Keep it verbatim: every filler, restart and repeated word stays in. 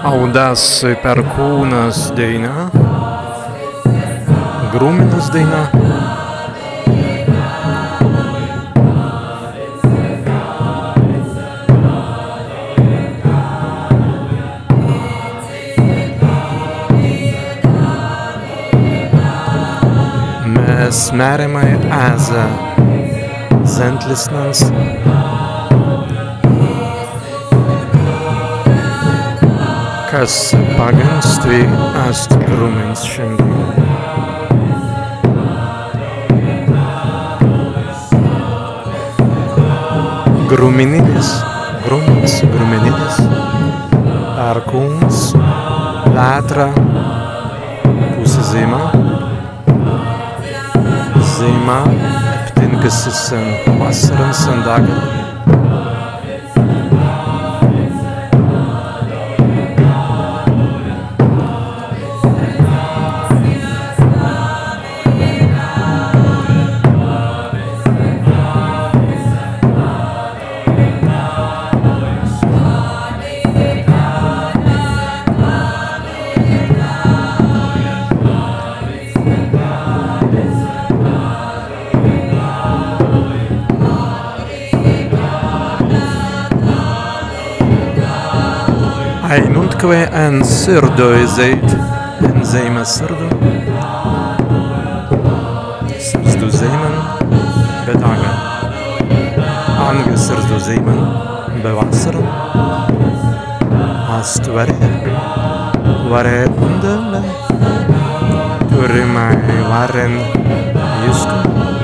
Audāsi Perkūnas dēina, Grumminas dēina. Mes mērimai ezze zentlisnans, kas paggan stwi ast Grummins šandēinan. Grumminidis, Grummins, Grumminidis, Perkūns, Wētra, Pussezīma, Zīma, eptinkusi sen wassaran, sen daggan. Ainuntkwēi en sirdu izēit, en zēimas sirdu. Sirzdau zēiman be daggan. Anga sirzdau zēiman be wassaran. Ast warē, warē undan be turrimai warren jisku.